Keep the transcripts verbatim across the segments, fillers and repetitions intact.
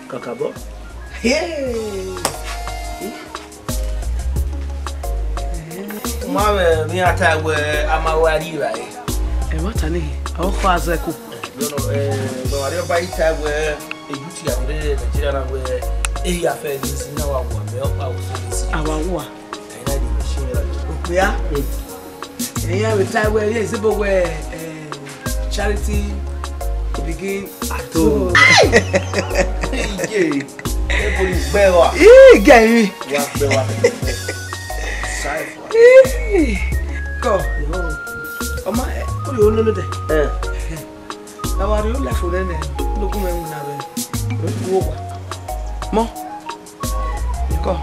Kakabọ. Hey. Ma vbe, vbe a ta wẹ a ma wa rri evbare. Ẹmwata nii, ọ kha zẹ ko. Yọnọ, eh, vbe wa rri ọba i ta wẹ, e youth ya rre Nigeria na wẹ, e ya fẹ lazy na wa wa, mẹ ọkpa wo fẹ lazy. A wa wa. Ẹ na di machine ra. Okpia. Ẹn ya vbe ta wẹ, ye zebo wẹ, eh, charity begin at home. Iye, ebo ni gbẹ wa. Ii, gẹ ri. Wa gbẹ wa. Sai fo. Ii, kọ. Ọma, eh, o yo nene dẹ. Eh. Na wa rhie life nene, no gu mwẹ winna vbe. Wo wa. Mọ. Kọ.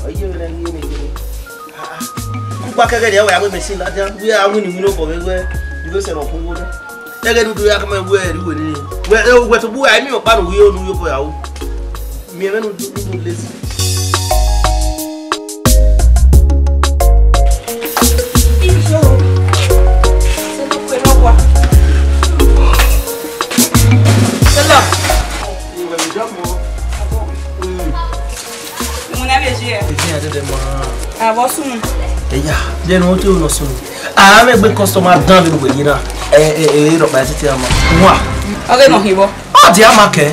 Ọ ye vbe ne ghi ne gele. Ah, ah. Kugba kẹgẹ dia wẹ a wẹ machine ladian, wẹ a win ni win obọ vbe wẹ, I do sẹ ne ọ khuo nẹ. Ẹghẹ ne u do ya kama wẹ ẹre uwẹ ni. Wẹ, eh, wẹ to bu a emi ọkpa ne u ghi onu yo obọ ya o. Miẹn vbene u do, u do lazy. Avbe ọ sunu. Eya, de ne ọ te nọ sunu. A mwẹ egbe customer dan vbe ne uwẹ ye na. Ẹ, ẹ, ẹ, rhọkpa titi ama. Wa. Ọghe nọ hin vbọ. Ọ dia ma kẹ.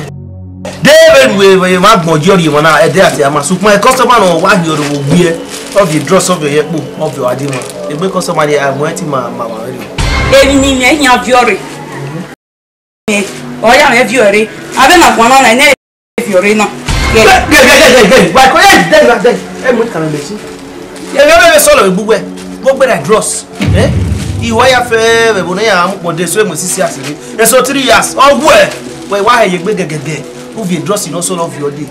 De vbe ru evba gbọn yi ọrriẹ emwa na, ẹdẹ a dia ma. Sokpan e customer nọ wa hin ọre vbe gbiẹ. Ọ viọ drugs, ọ viọ ye kpo, ọ viọ a di ma. Egbe customer ni a mu ẹtin ma, ma, ma rre. Emwi ni mẹ yan viọ rre. Ọ ya mwẹ viọ rre. Avbe na guan na, nẹ viọ rre na. Gẹ, gẹ, gẹ, gẹ, gẹ. Wa ko, eh, de, de, de. E mu ka mẹ si. Ye vbe vbe sọlọ egbe uwẹ. Vbe gbe da drugs. Eh? Iwẹ ya fẹ vbe bo ne ya mu kpọ de so e mu sisi asi rre. Eso three years. Ọ wẹ, wẹ wa hẹ ye egbe gẹgẹdẹ. U viọ drugs nọ sọlọ viọ de.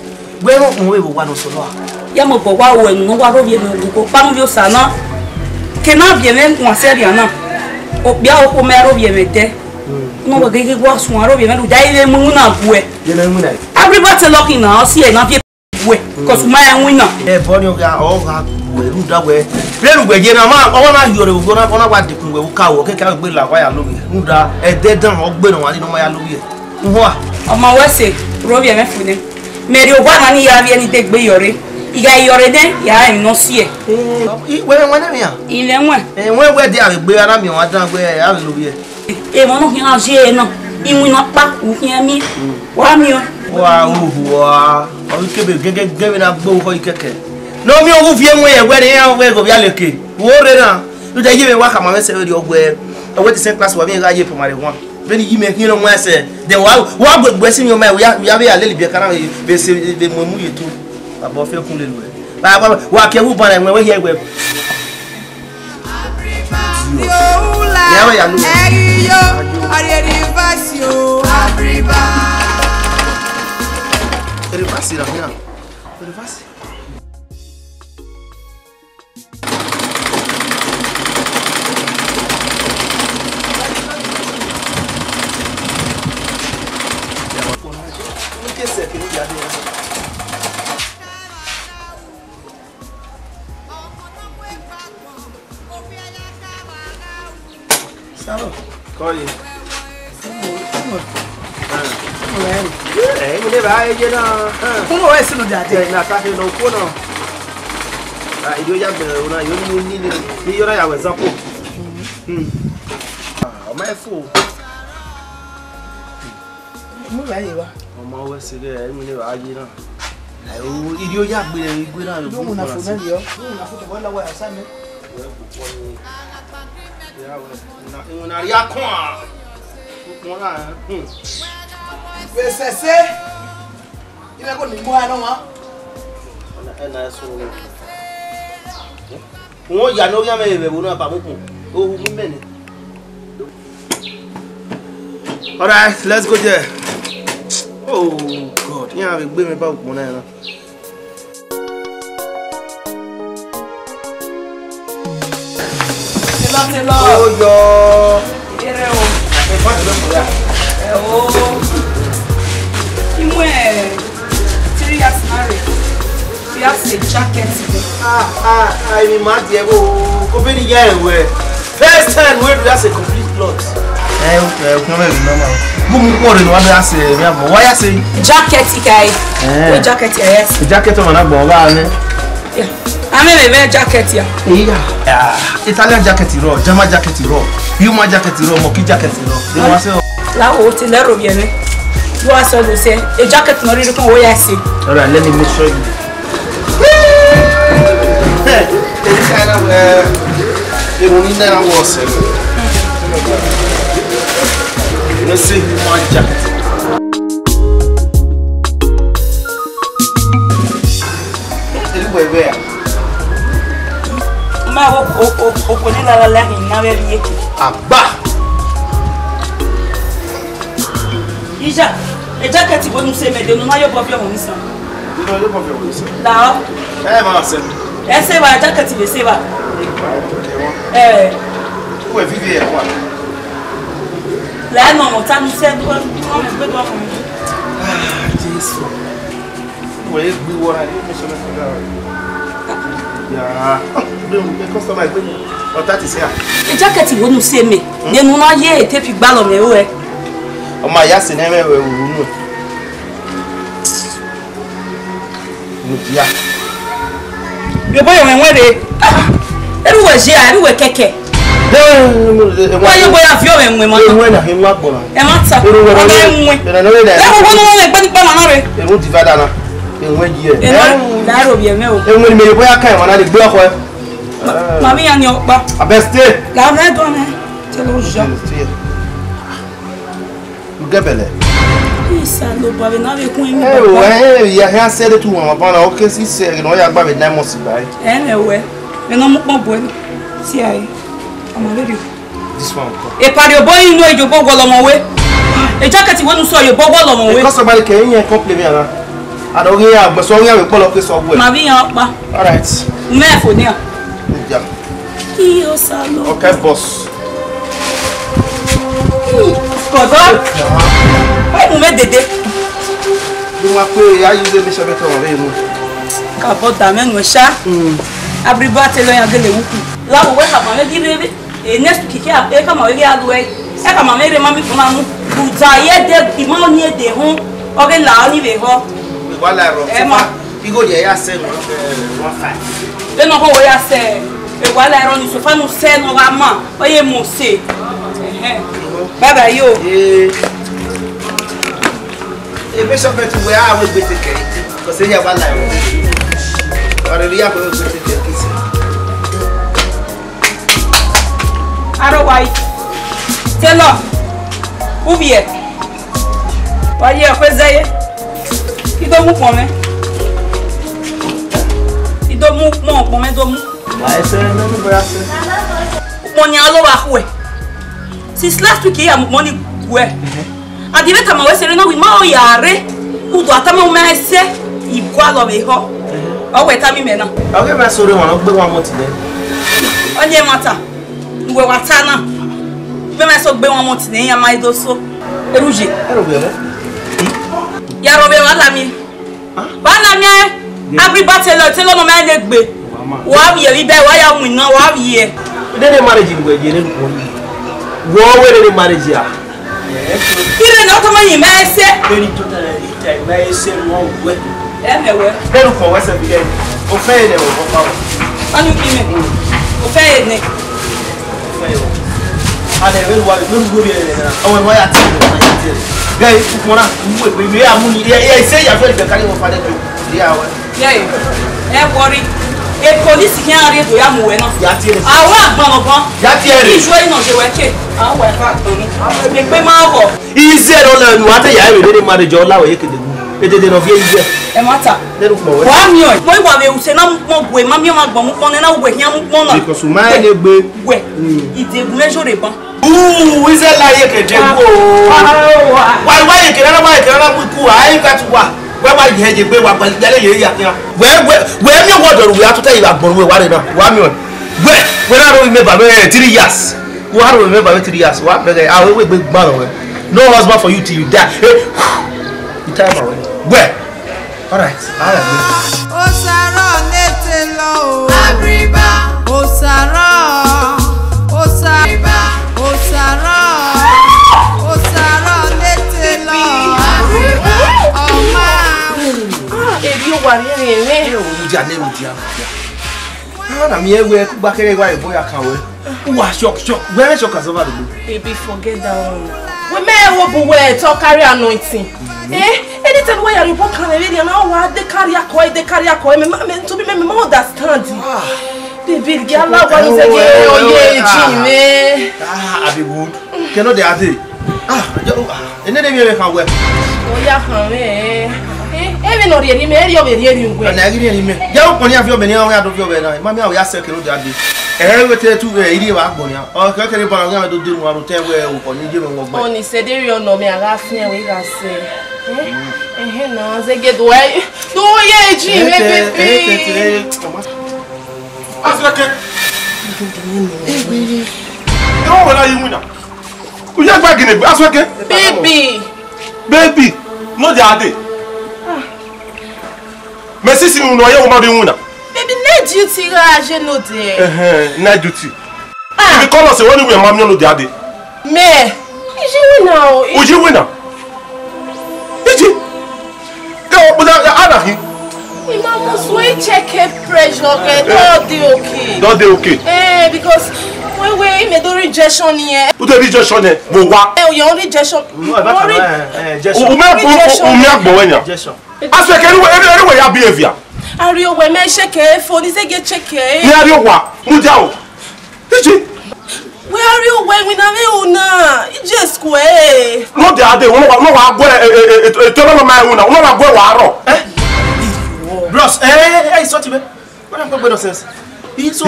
Wẹ rẹn okpọn vbe vbe owa nọ sọlọ a? Ya mobọ wa ru ẹmwẹ ne ọ wa rre ovbi ẹmwẹ uko kpa ne ovbi Osa na. Ke na viọ ẹmwẹ wan sẹ rria na. Okpia okhuo mẹ rre ovbi ẹmwẹ dẹ. Ne ọ wẹ gege wa suẹn rre ovbi ẹmwẹ rhunmwuda I vbe mu iwinna guẹ. Ye ne iwinna? Agbọn te lucky na, ọ si ẹre na viọ guẹ. Cause u ma rẹn iwinna. Ẹbọ ni ọ gha, ọ gha guẹ rhunmwuda wẹ. Vbene uwẹ ye na, ma, ọ na yọrọ vbe ugbona, ọ na wa dekun wẹ, u ka wẹ, ọ kẹkẹ a gbe la wa ya lo vbe. Rhunmwuda, ẹdẹ dan, ọ gbe ne ọ wa ni ne ọ ma ya lo vbe. Uhua. Ọ ma wẹ sẹ, rre ovbi ẹmwẹ fo nẹ. Mẹ rhie owa na ni ya vbiẹ ni degbe yọrre. I gha yọrre nẹ, ya rẹn emwi ne ọ si ẹe. Wẹ mwẹ nẹ mia? I mwẹ ẹwẹn. Ẹwẹn wẹ dia vbe gbe ara miẹn ọmwa dan wẹ a vbe lo vbiẹ. Emwa ne ọ khian ye ẹre na, iwinna ọkpa, u khian miẹn. Wa miẹn. Wa hu wa. Ọ vbe kebe gẹgẹgẹ vbe na gbe orukhọ yi kẹkẹ. Ne ọ miẹn ovbi ẹwẹn yẹ wẹ ne iran wẹ ghe ovbi aleke. Wo rre na. Rhunmwuda iye mwẹ wa khama mwẹ sẹ vberriọ wẹ. Ọ wẹ the same class wa miẹn gha ye primary one. Vbene iye mwẹ khian nọ mu ẹsẹ, then wa, wa gbe egbe si mwẹ, ma, wa, wa vbe ya lele ibiẹka na vbe, vbe se, vbe mu emu ye eto. Abọ fi ẹkun lele uwẹ. Wa, wa, wa ke ẹwu ban ẹwẹn wẹ hiẹ wẹ. Ye wẹ ya lu. Ẹghi yo, ọrịa reverse yo, Abriba. Reverse na, na. Reverse. Saro. Kọye. Ẹ, ẹ, mo lè bá ẹ jẹ náà. Ẹ. Kúrò ẹ sínú dàdí. Ẹ, na ta fi lọ kó náà. Ah, ìdí ó yà gbẹ̀rẹ̀ òun náà, yóò ní ní ní ní yọ̀rọ̀ yàwó example. Hmm. Ah, ọmọ ẹ fò. Mo bá yẹ wa. Ọmọ wẹ sí rẹ, ẹ, mo lè bá yẹ náà. Ẹ, o, ìdí ó yà gbẹ̀rẹ̀ ìgbé náà. Yóò mú na fò náà yọ. Yóò mú na fò tó bọ́ lọ́wọ́ ẹ̀ sá mi. Wẹ sẹsẹ. Ilẹ̀ kò ní mú ẹ náà wá. Wọ́n yà ní orí àmì ẹ̀rẹ̀ wò náà bàbá òkun. Ohun mímẹ́ ni. All right, let's go there. Oh God, yẹn a lè gbé mi bá òkun náà náà. Tẹlọ, tẹlọ. Ó yọ. Eré o. Ẹ o. Imú ẹ̀ three years married. We have a jacket. Ah, ah, ah, èmi máa di ẹ bó o. Kò bẹ́ẹ̀ ni yá ẹ̀ wẹ̀. First time we do that's a complete plot. Ẹ, ẹ, okhian mwẹ ghi nọ ma. Gu mu khuọrre ne uwa do ya sẹ, vbe agbọn, wa ya sẹ. Jacket ka e. Eh. O jacket ka e. Jacket ọmwa na gbọn gha nẹ. Yeah. Amẹ vbe vẹ jacket ya. Iya. Ah, Italian jacket rọ, German jacket rọ, human jacket rọ, monkey jacket rọ. Ẹ wa sẹ o. La wo te lẹ ro vbiẹ nẹ. Wa sẹ lo sẹ. E jacket nọ rhirhi kan wo ya sẹ. All right, let me make sure you. Hey, this kind of, uh, irun ni na wo sẹ. You know, say human jacket. Elu wẹ wẹ a? Ma wo o, o, o, okhuo ni lala la hin na vbe vbiẹ. Agba. Ija, e jacket vbe unu sẹ mẹ de, unu na ye obọ viọ ọmọ ni san. Unu na ye obọ viọ ọmọ ni san. La ọ. Ẹ ma sẹ. Ẹ sẹ wa, e jacket vbe sẹ wa. Ẹ. Uwẹ vivi ẹ wa. La ẹ nọ mọ ta ni sẹ du, du ọmọ gbe du ọmọ. Ah, Jesu. Wẹ gbe wọ na, you mention it. Ya, de customer gbe. Ọ ta ti sẹ a. E jacket vbe unu sẹ mẹ. De unu na ye ete fi gbalọ mẹ ruẹ. Ọ ma ya sẹ ne mẹ wẹ uru nu. Nu dia. Yobọ yọ mẹ wẹn re. Eru wẹ je a, eru wẹ kẹkẹ. Wa yo boya viọ mwẹ wẹ ma. Ewẹ na he nwa gbọna. Ẹ ma ta. Eru wẹ. Ọga ẹ wẹ. Ẹ na no re. Ẹ wo wo no wẹ gbe ni pa ma na re. Eru divide na. Ewẹ yi ẹ. Ẹ na da ro bi ẹ mẹ o. Ewẹ ni mẹ yo boya kan wa na de gbe ọkọ ẹ. Ma mi ya ni ọkpa. Abẹ stay. La mẹ do mẹ. Te lo ja. Stay. Ugẹbẹlẹ. Isa lo ba vbe na vbe kun emi baba. Ẹ, ya hia sẹ de tu wọn ba na, o ke si sẹ ne ọ ya gba vbe nine months ba. Ẹ mẹ wẹ. Ẹ na mu kpọn bu ẹ. Si ai. Ọmọ rẹ. This one. E pari obo inu e yobo wọlọ ọmọ we. E jacket wẹ nu sọ yobo wọlọ ọmọ we. Because somebody can hear complain me na. Adọ ghi ya gbẹsọ ghi ya vbe kpọlọ ke sọ wẹ. Ma vbe yan ọkpa. All right. Mẹ fo ni a. Yeah. Iyo salo. Okay, boss. Kọdọ. Why you make dede? Bí wọ́n pé ayé ilé mi ṣe fẹ́ tọrọ rẹ mú. Ka bọ da mẹnu ẹ ṣá. Abiriba te lọ yan gele wuku. Láwo wẹ́ kàmá mẹ́ bí rere. E next week kí ẹ kàmá wẹ́ gẹ́ alu ẹ. Ẹ kàmá mẹ́ rẹ ma mi fún ma mú. Bùtà yẹ dẹ ìmọ̀ ní èdè hún. Ọgẹ́ là ọ́ ní ìwé họ. Ìwà láìrọ̀. Ẹ ma. Igho dia ya sẹ one, eh, one five. Vbene ọ khọ wẹ ya sẹ, ewa la erọ ni sofa nu sẹ ne ọ gha ma, ọ ye mu se. Ẹhẹn. Baba yo. Eh. E bishop tu wẹ a wẹ gbe te kẹ. Kọ se ya wa la erọ. Ọrẹ ya wẹ gbe te kẹ kisi. Aro wai. Tailor. Uvie. Wa ye ẹkhuẹ zẹ ye. I do mu ukpọn mwẹ. I do mu ukpọn, ukpọn mwẹ do mu. Wa ẹsẹ ne mi bra sẹ. Ukpọn nian lo wa khuẹ. Since last week, I ya mu ukpọn ni guẹ. A di vbe tama wẹ sẹ rre na, wẹ ma ọ ya rre. U do a tama u ma ẹsẹ, I gualọ vbe họ. Ọ wẹ tama imẹ na. Ọ ghe ma sẹ rre wan, ọ gbe wan mọ tine. Ọ ye ma ta. Uwẹ wa ta na. Vbe ma sẹ ọ gbe wan mọ tine, iran ma do so. Eru ye. Eru ye. Ya rhọvbe wa la miẹn. Wa na miẹn, Abiriba Tailor, Tailor nọ ma ne gbe. Wa vbiẹ vbe ibẹ, wa ya winna, wa vbiẹ. Nene marriage ni wẹ ye ne ukpọn yi. Wọ wẹ nene marriage a. Ire ne ọ tama yi ma ẹsẹ. Beni tota na ita ma ẹsẹ wọ wẹ. Ẹ mẹ wẹ. Beni ukpọn wẹ sẹ bi dẹ. O fẹ ne o pa o. Anu ki mẹ. O fẹ ne. Ane vbe wa vbe ru ru ye na. Awa wa ya ti, wa ya ti. Gai, ukpọn na, uwe gbe, ya mu ni, ya, ya se ya fẹ gbe kari wo fa de do. Ya we. Ya e. E kori. E police khian rrie do ya mu wẹ na. Ya ti re. Awa agbọn ọgbọn. Ya ti re. Ijo ina je wẹ ke. Awa fa gbọn ni. Awa gbe ma wọ. Ize ro na nu ate ya re de marriage ọ la we ye kede. E dede nọ viẹ ize. Ẹ ma ta. Nene ukpọn wẹ. Wa miẹn ọẹn. Mo wa vbe use na mu ukpọn gue, ma miẹn ọmwa agbọn mu ukpọn nẹ, na uwe khian mu ukpọn na. Because u ma rẹn egbe. Wẹ, idegun ẹzọ rre ban. Ooh, Israel ye ke de wo. Wa, wa ye ke na, wa ye ke na, mu ku, ai ka tu wa. Wẹ wa ye je gbe wa gba ya le ye ya khian. Wẹ, wẹ, wẹ mi wo do wẹ atuta yi agbọn wẹ wa re na. Wa miẹn ọẹn. Wẹ, wẹ na ro mi ba me three years. Wa ro mi ba me three years. Wa bẹgẹ, ah, we, we gbe gban wẹ. No husband for you till you die. Hey, you time away. Wẹ. All right, all right. Osaro nete lo. Abriba. Osaro. Osariba. Osaro. Wa rhie emwi ẹmwẹ. Ẹ, o, dia ne, o, dia, dia. Ah, na miẹn wẹ, kugba kẹrẹ wa ebo ya kan wẹ. Uwa shock, shock. Wẹ shock as over the blue. Baby, forget that one. Wẹ mẹ wo bu wẹ to carry anointing. Eh, anytime wẹ ya riobọ kan vbe area na, wa de carry akọ, de carry akọ. Me, me, to be me, me understand. Ah. Baby, girl, what is again? Oh, yeah, yeah. Ah, I be good. Kẹ nọ dia dee. Ah, yo, ah, ene de miẹn mwẹ khan wẹ. Ọ ya khan mwẹ, eh. Eh, emwi ne ọ rhie rimẹ, erriọ vbe rhie rin uwẹ. Ana ghi rhie rimẹ. Ya ukpọn ni a viọ mẹ ni, ọ ya do viọ vbe na. Ma mi a ya sẹ kẹ nọ dia dee. Ẹ, wẹ te tu, ẹ, irri evba agbọn nia. Ọ, kẹ kẹ ni bana, ọ ya do de nu aro te wẹ ukpọn ni ye mwẹ wọ gbe. Ọni sẹ de rhie ọnọ mẹ, a gha fian wẹ gha sẹ. Eh? Ehe na, zege do ẹ. Do ye ji mẹ, baby. Asreke. Ẹ wọ wẹ na yi winna. U ya gba gine, Asreke. Baby. Baby, no dey ade. Mẹ sisi unu, ọ ye wo ma bi winna. Baby, night duty gha je no dey. Ẹhẹn, night duty. Ah. Ibi kọlọ se wẹ ni wẹ ma miẹn no dey ade. Mẹ, iji winna o. Uji winna. Iji. Ke o kpọda ana hi. Ima mu so i check e pressure ke, do dey okay. Do dey okay. Eh, because we, we, i mẹ do rejection here. U dey rejection here, but wa. Eh, your own rejection. No, ẹ bá kàn, eh, eh, rejection. U mẹ, u mẹ agbọn wẹ nia. Rejection. Asreke, anywhere, anywhere ya behavior. Ariọ wẹ mẹ check e phone, i zege check e. Ni ariọ wa, mu dia o. Iji. Wẹ ariọ wẹ winna vbe una, i je square. No dey ade, wẹ no wa, no wa gu e, e, e, e, e, tọrọ ma winna, no wa gu e wa rọ. Eh? Bros, eh, eh, eh, sọti mẹ. What am I going nonsense? He so,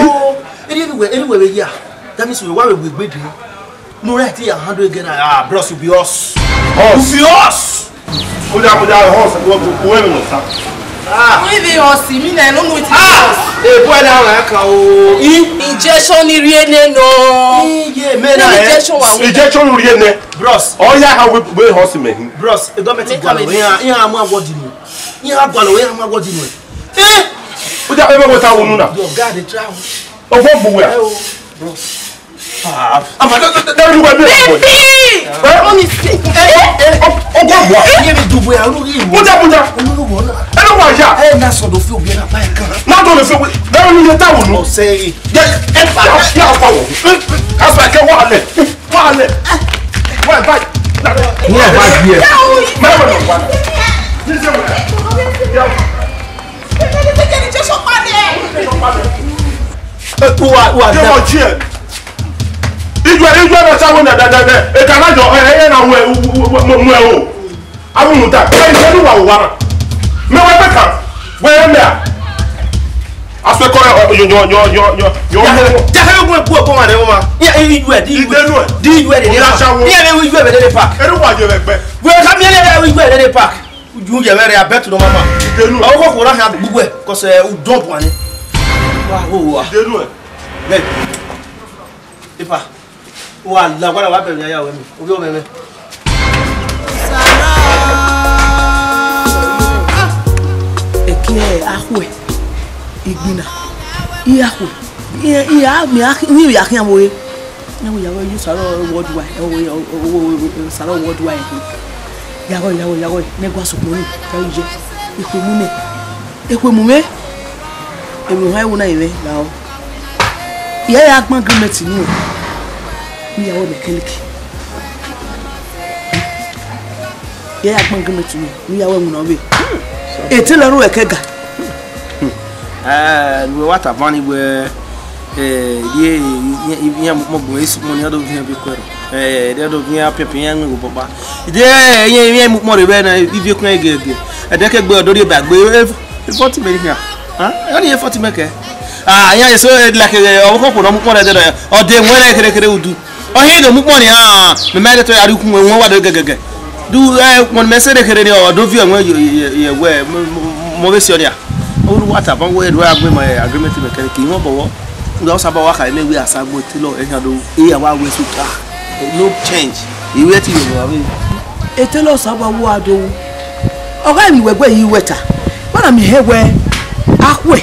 anywhere, anywhere we here. That means we wa we we we. No right here, handle again. Ah, bros, you be us. Us. You be us. Kódà, kódà, us, wọ́n kò kó ẹ̀rù lọ sá. Ah. Wọ́n ibi us, mi náà, no know wetin be us. Eh, boy, now I can, oh. Injection ni rie ne no. Iye, me na, eh. Injection wa. Injection rie ne. Bros. Oh, yeah, how we, we us, man. Bros, e government gbalọ, iran, iran mu award ni. Iran gbalọ, iran mu award ni. Eh. Kódà, ẹ bẹ wọ ta wọnú na. Your guy dey try. Ọgbọ gbuwe. Eh, oh, bros. Ah, ama da, da, da, da, da, da, da. Baby! Eh? Honestly. Eh, eh, oh, oh, what, what? Iye mi dubwe, aru yi. Buja, buja. Enu wo na? Enu wa ya? Eh, na so do fi obi na pa kan. Na do le fi obi. Na ni ye ta wo nu. O se. Ya, ya, ya, ya, wa wo. That's why I get one leg. One leg. One leg. One leg here. Me, me, no, one. This is one. Yeah. Uwa, uwa, ke da. Mo tie. Ijue, ijue na sawo na da, da, da. E ka na jọ, e, e, e na mu, mu, mu, mu, mu, o. Amu mu da. E, e, ni wa, wa na. Me wa pe ka. We me a. Aseko, yo, yo, yo, yo, yo, yo. Ya, ya, ya, mo, mo, mo, ma re, mo ma. Ya, e, ijue, di ijue. Ijue nu e. Di ijue de, o na sawo. Ya, e, ijue be de park. E ru wa je be gbe. We ka mi le ijue de park. Uju yẹ vbe rẹ, I bet no mama. Idenu. Ọwọ́ kò rà hàn gbogbo ẹ̀, 'cause, eh, u dán bọ̀ ni. Wa ho wa. Idenu ẹ̀. Bẹ́ẹ̀. Ipa. Wa la, wa la, wa bẹ̀rẹ̀ ya, ya, wẹ̀ mi. Obi o mẹ́mẹ́. Ẹkẹ ahuẹ, igbina, iyahuẹ, iya, iya, mi a, mi ya khian wo ye. Ẹvbo ya wẹ ye Osaro worldwide, ẹvbo, ẹvbo, ẹvbo, ẹvbo, Osaro worldwide. Yaghọe, yaghọe, yaghọe, ne ẹguae sokpan ni, ya ye. Ekhue mu nẹ, ekhue mu mwẹ. Emwi ne u họn ẹvbo na ye mwẹ, lahọ. I ya ya gbẹn agreement nuẹn, ne I ya wẹ mechanic. I ya ya gbẹn agreement nuẹn, ne I ya wẹ winna ọvbehe. Etẹn lọ ru ẹkẹ ga. Eh, ne uwẹ wa tama ni wẹ, eh, rhie, iran mu ukpọn gbẹn, e sokpan ni, ọ do viẹn vbe kuẹrọ. Eh, ọ do viẹn apianpian, iran mu obọ kpa. De, eh, iran, iran mu ukpọn rre vbe na, ivie kuẹn giẹgiẹ. Ẹdẹ ke gbe, ọ do rhie ba gbe, eh, forty mẹ ni khian. Ah, ọ ni forty mẹ kẹ. Ah, iran eso, eh, like, eh, ọvbokhan khuo ne ọ mu ukpọn rre ẹdẹdẹ, ọ de wẹn rẹ kherhe kherhe udu. Ọ hiẹn do mu ukpọn nian, mẹ ma rẹn te a rhie ukhunmwu ẹwẹn wa do gẹgẹgẹ. Du, eh, ukpọn ne imẹ sẹ rre kherhe ni, ọ do viọ ẹwẹn ye, ye, ye, ye wẹ, mo, mo, mo vbe sẹ ọ nia. Ọ ru wa tama wẹ, do a gbe ma, eh, agreement mẹ kẹre, ke imẹ obọ wọ. Uda Osaba wa kha mẹ wẹ a sa gbe tailor, eh, do, eh, a wa wẹ suit, ah, no change. I wẹ te ye wa vbe. E tailor Osaba wa do. Ọ gha ni wẹ gbe yi wẹ ta. Wẹ na miẹn hẹ wẹ, akhuẹ.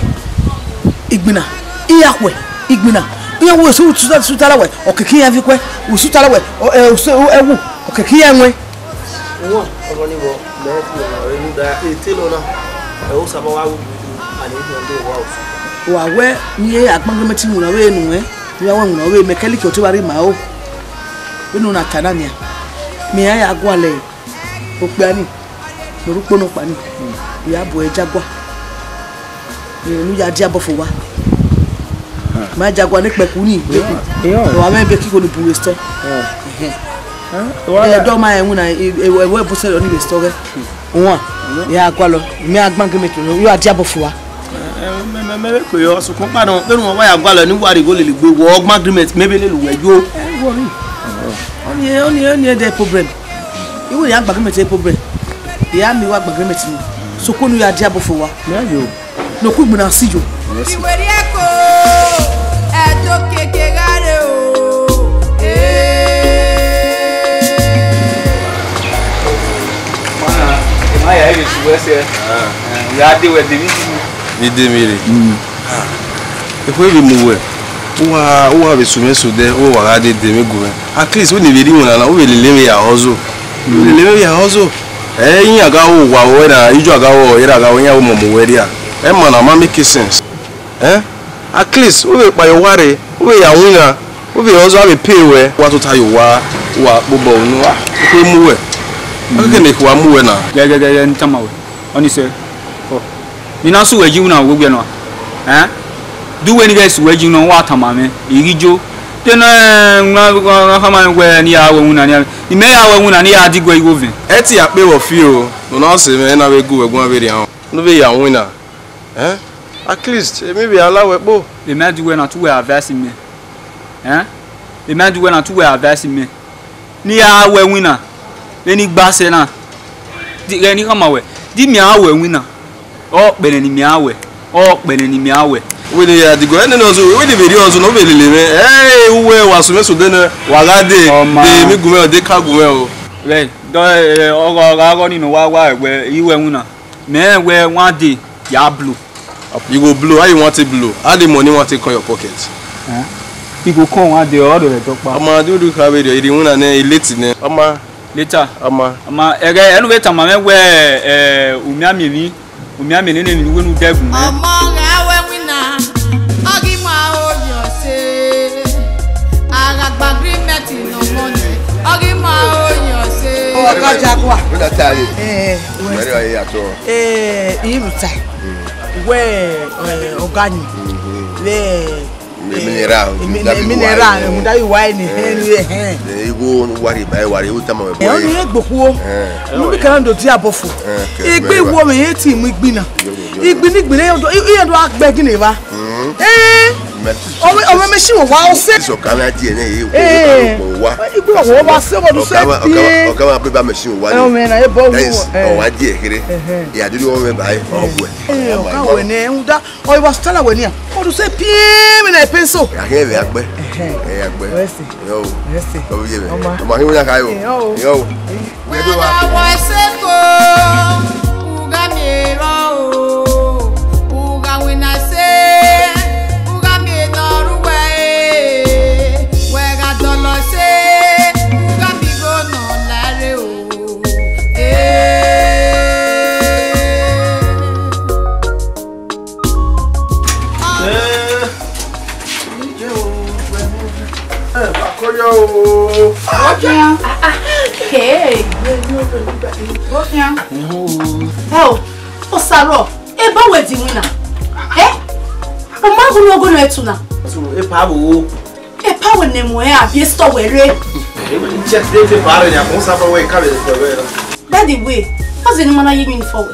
Igbina, iyakhue, igbina. Iran wo esu suta, suta la wẹ, ọ keke iran vbe kuẹ, esu suta la wẹ, ọ, ẹ, esu, ẹ, ẹwu, ọ keke iran ẹwẹn. Wọn, ọmọ ni wọ, mẹ fi ọmọ rẹ nu da, e tailor na. Ẹ, o saba wa ru, ma ne ihian de wa ofu. Wa wẹ, ne agbangbẹn mẹ te iwinna vbe enu ẹn, ne a wẹ iwinna vbe mẹ, kẹlẹ ke ọ te wa rre ima o. Vbene u na ta na nian, mẹ iran ya gualọ okpia ni, ne ọ rre ukpo nọkpa ni, u ya bu ẹre Jaguar. Ne u ya dia bọ fo owa. Ma Jaguar ne kpẹku ni, kpẹku. Ọ wa mwẹ ebe kiko ni bu vbe store. Ẹdọ ma rẹn winna, ẹvbo ẹbosẹ rẹ ni vbe store ghẹ. Uwan, ya gualọ, mẹ agbangbẹn mẹ te, u ya dia bọ fo owa. Mẹ, mẹ, mẹ, mẹ vbe kue yọ, sokpan kpa nọ, vbene uwa ya gualọ ne uwa rhie igho lele egbe, wọ ọgbọn agreement, mẹ vbe lele uwẹ yo. Ẹ, worry. Ọni, ọni, ọni, the problem. Iwu ya gba agreement, the problem. Ya mi wa gba agreement ni. Sokpan ne u ya dia bọ fo owa. Mẹ yo. Ne okhuigbinna si yo. Iwerieko, ẹdọ keke gha re o. Ee. Mana, ima ya ire su wẹ sẹ. Ya de wẹ de mi. Vbe de mwẹ rre. Ekhue vbe mu wẹ, uwa, uwa vbe sunu ẹse odẹ, uwa gha dede mwẹ gu mwẹ. At least, wẹ ne vbe rhie iwinna na, u vbe lele mwẹ ya hustle. U vbe lele mwẹ ya hustle. Ẹ, iran gha ru owa ruẹ na, ijo a gha ru ọre, erha gha ru, iran vbe mu mu wẹ rria. Ẹ ma na ma make sense. Ẹ? At least, u vbe kpa ye owa rre, u vbe ya winna, u vbe hustle, a vbe pay wẹ, wa tota ye owa, wa kpobọ unu, a, ekhue mu wẹ. A keke ne ekhue mu wẹ na. Gẹgẹgẹgẹ ne I tama wẹ, ọni sẹ. Ọ. Ne I na sẹ uwẹ yi iwinna vbe owiẹ nọ, ẹ? De uwẹ ni ghẹ sẹ uwẹ yi iwinna, wa tama mwẹ, I ghi yo. Te ne, ẹ, iwinna, iwinna khama mwẹ wẹ ne I ya ru iwinna nia, ne imẹ ya ru iwinna ne I ya diguẹ igho vẹn. Ẹ te ya kpe vbe ọ fi o, ne ọ na sẹ mwẹ, ena vbe gu wẹ guan vberriọ, ne u vbe ya winna, ẹ? At least, emwi vbe a la wẹ kpo. Vbe mẹ diguẹ na, te uwẹ advice mẹ, ẹ? Vbe mẹ diguẹ na, te uwẹ advice mẹ. Ne I ya ru iwinna, vbene I gba sẹ na, ghẹ ne I khama wẹ, de imẹ ya ru iwinna, ọ kpẹnẹ ne imẹ ya ru ẹe, ọ kpẹnẹ ne imẹ ya ru ẹe. Wẹ ne ya diguẹ, ẹnene ọzọ, wẹ ne vbe rhie ọzọ, ne ọ vbe lele mwẹ. Ẹ, uwẹ wa sunu ẹse odẹ nẹ, wa gha de, de emwi gu mwẹ, de ka gu mwẹ o. Vbe, dọ, ẹ, ọ gha, ọ gha gha ọni ne wa wa wẹ, I ru iwinna. Mẹ rẹn wẹ one day ya blow. You go blow, how you want to blow? How the money want to come your pocket? Eh? He go come one day, ọ do rẹ dọkpa. Ọma, do do ka vbe rhie, I rhie iwinna nẹ, I late nẹ. Ọma. Later. Ọma. Ọma, ẹghẹ, ẹnu vbe tama mwẹ wẹ, eh, u miẹn miẹn emwi, u miẹn miẹn nene emwi ne uwẹ ne u dẹgbe mwẹ. Ọmọ gha wẹ winna, ọ ghi ma oyọ se. A gha gba agreement ne ọmọ nẹ, ọ ghi ma oyọ se. Ọga Jaguar. Wẹ da ta ye. Eh, wẹ. Wẹ da ye atọ. Eh, iruta. Wẹ, eh, ọga ni. Wẹ, mineral, eh, mi-, mineral, eh, muda iwa ni, eh, ni, eh. Eh, igho wa rhie ba, wa rhie, u tama wẹ. Eh, ọni egbe okhuo. Eh. Unu bi kẹrẹ ndo dia bọ fo. Eh, ke, igbe iwo mẹ ye ti mu igbina. Igbina, igbina, iran do, iran do agbe gine evba. Eh. Ọmọ, ọmọ machine wa o se. Iso ka na die ne e. Eh. Wa. Igbe wa wa se, wa do se. Ọka ma, ọka ma, ọka ma be ba machine wa ni. Ọmọ na e bọ wo. That is, eh, ọ wa die kere. Eh, eh. Ya do ọmọ ba e, ọ wẹ. Eh, ọka wẹ ne, u da, ọ wa stala wẹ ni a. Wa do se pie me na pencil. Ya he vbe agbe. Eh, eh. Eh, agbe. Wẹ se. Yo. Wẹ se. Ko ye be. Ọmọ. Ọmọ, he wa ka yo. Eh, yo. Yo. Wẹ do wa. Wa wa se ko, u ga mi ro o. U gha winna sẹ, u gha miẹn ne ọ ru uwẹ, wẹ gha dọlọ sẹ, u gha miẹn igho ne ọ la rre o. Eh. Eh, Akoya o. Akoya. Ah, ah. Hey. Akoya. Ẹ o, Osaro. Eba wẹ di winna. Eh? U ma gu ne ọgọ nọ ẹtu na. So, epa vbo? Epa wẹ ne mu ẹ abi esitọ wẹ rre. Check the paper ya, kò sá fọ wẹ ká lè fọ wẹ. By the way, what's the name of your uniform?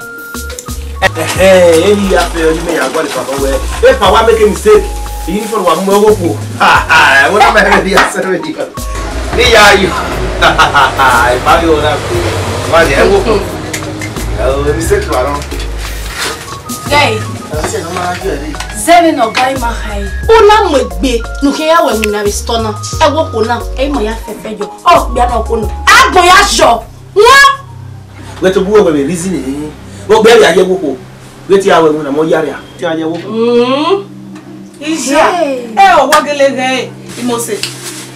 Eh, eh, eh, ya fẹ ọ ni me ya gwa le papa wẹ. Epa wa make a mistake. Uniform wa mu ẹwọ kpo. Ha ha, wọ́n náà bẹ̀rẹ̀ di asẹ́rẹ́ di. Ní ìyá ayò. Ìbáyọ̀ náà kò. Wọ́n á di ẹwọ kpo. Ẹ o, mistake wa náà. Guy. Zẹvbe ne ọ ga ima khae. U na mu egbe ne u khian ya ru ẹmwẹ na vbe store na. Ẹ wo okhuo na, ẹ i ma ya fẹfẹ yọ. Ọ kpia nọ okhuo na. Agbọn ya yọ. Wọn. Wẹ to bu wẹ vbe reason ni. Wẹ gbe ya ye wo okhuo. Wẹ te ya ru ẹmwẹ na mọ ya ria. Te ya ye wo okhuo. Mm. Isa. Hey. Ẹ o wa gele ghẹ Imose.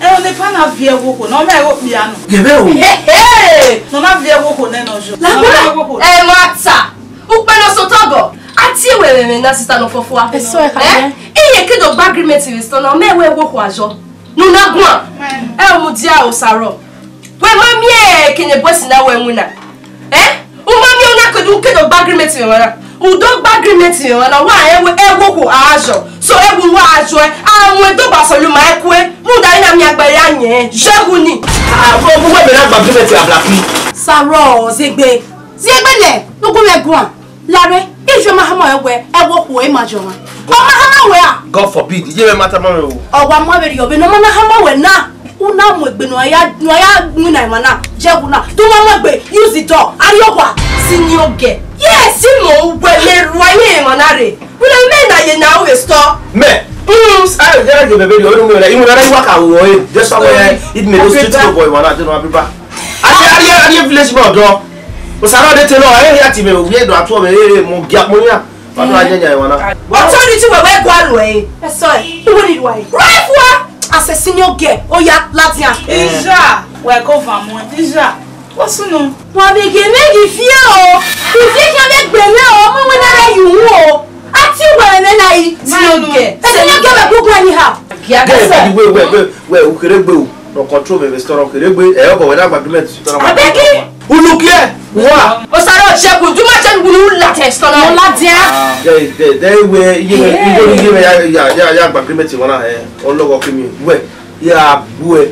Ẹ o ne pa na viẹ wo okhuo. Na ọ mẹ ẹ wo kpia nọ. Gẹvẹ o. Hey, hey. Na ọ na viẹ wo okhuo nẹ nọ yọ. Lagbo. Na ọ viẹ wo okhuo. Ẹ ma ta. Ukpẹ ne ọ sotọ gọ, Ẹmwẹ na sister nọ fọfua. Eso ẹkha. Eh? Iye ke do gba agreement vbe store na, mẹ wẹ wo khu azọ. Nu na guan. Ẹ u mudia o Sarọ. Wẹ ma miẹn kene boys na wẹ winna. Eh? U ma miẹn una ke do ke do gba agreement vbe emwa na. U do gba agreement vbe emwa na, wa ẹ wo khu azọ. So ẹ wo wa azọ ẹ. A mu do gba sọlu ma ẹ kue. Mu da ina mi agba ya nyẹ. Je hu ni. Ah, bro, bu wẹ mẹ na gba agreement vbe Black King. Sarọ, zegbe. Ziegbe nẹ, nugun mwẹ guan. Lare, iye ma hama wẹ, ẹ wo khu ima jọ ma. Ọ ma hama wẹ a? God forbid, iye mwẹ ma tama mwẹ o. Ọ wa ma vberriọ vbene ọ ma na hama wẹ na. U na mu egbe ne ọ ya, ne ọ ya winna emwa na, je gu na. Do ma mu egbe, use the door, arrie owa. Senior girl. Yes, si mo wẹ ne rua ye emwa na re. Wẹ na mẹ na ye na u vbe store. Mẹ. Mm. Ai, ya ye bebe dio, no me, imu na wa ka wo e. Just somewhere, it may not street boy, wa na, do no abiba. Ari, ari, ari village boy do. O Sarọ de te no, e ya ti me, o ye do atu me, e mo gia mo ya. Wa do aja ya wa na. Authority wẹ wẹ gua ru ẹ. Ẹ sọ ẹ. Uwe ni ru ẹ. Right wa. As a senior girl, o ya ladian. Ija, wẹ ko va mu. Ija. Wa sunu. Wa vbe ghe mwẹ ghi viẹ o. Ivie khian vbe gbe mwẹ o, mu wẹ na rẹ yu wu o. A ti wẹ mwẹ na yi. Senior girl. Ẹ senior girl vbe gbogbo anyhow. Girl, by the way, wẹ, wẹ, wẹ, u kere gbe o. No control me, restaurant kere gbe. Ẹ, ọbọ wẹ na gba agreement. Abeg. Unu gie. Wa. O Sarọ, check u. Do ma check u, unu la test na. Mo la dia. Dẹ, dẹ, dẹ, wẹ, iye, iye, iye, ya, ya, ya, ya gba agreement wa na, ẹ. Ọlọghọ kemi. Wẹ. Ya gbuẹ.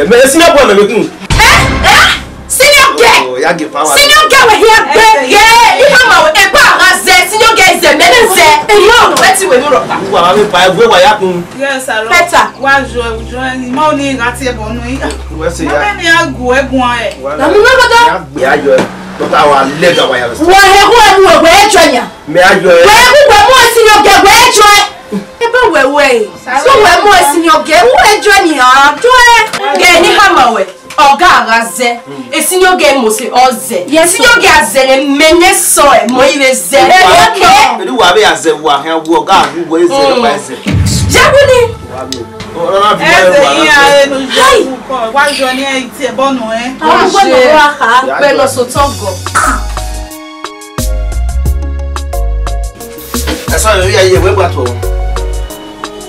Mẹ senior boy mẹ vbe gun. Eh? Eh? Senior girl. Oh, ya ge power. Senior girl wẹ hia gbe. Ye, iha ma wẹ, egbe a gha zẹ, senior girl zẹ, mẹ ne zẹ. Eyo, wẹ ti wẹ mu rọkpa. Wa ma vbe ba egbe wa ya kun. Yes, sir. Peter. Wa jọ, jọ, ni ma ni gha tie bọ nu. Wẹ se ya. Ma ni a gu egun ẹ. Na mu na godo. Ya gbe ayọ. Dọta wa lega wa ya. Wa he hu emu egbe ejo nya. Mẹ ayọ. Wẹ hu wẹ mu senior girl wẹ ejo ẹ. Ebe wẹ wẹ e. So wẹ mu senior girl, mu ejo ẹ ni ha, jo ẹ. Gẹ ni hama wẹ, ọga gha zẹ. E senior girl mose ọ zẹ. Yes, senior girl a zẹ ne mẹ ne sọ ẹ, mọ i vbe zẹ. Eri wa vbe a zẹ wa, hẹn wo ọga wu wẹ zẹ, ba zẹ. Jẹ wu ni. Ẹ zẹ yin a re nu jẹ wu kọ, wa jọ ni ẹ ti ẹ bọ nọ ẹ. Àwọn gbọ́dọ̀ wá ha. Pẹ̀lú ọ̀sọ̀tọ̀ gọ̀. Ẹsọ yọ ya ye wẹ gba tuọ.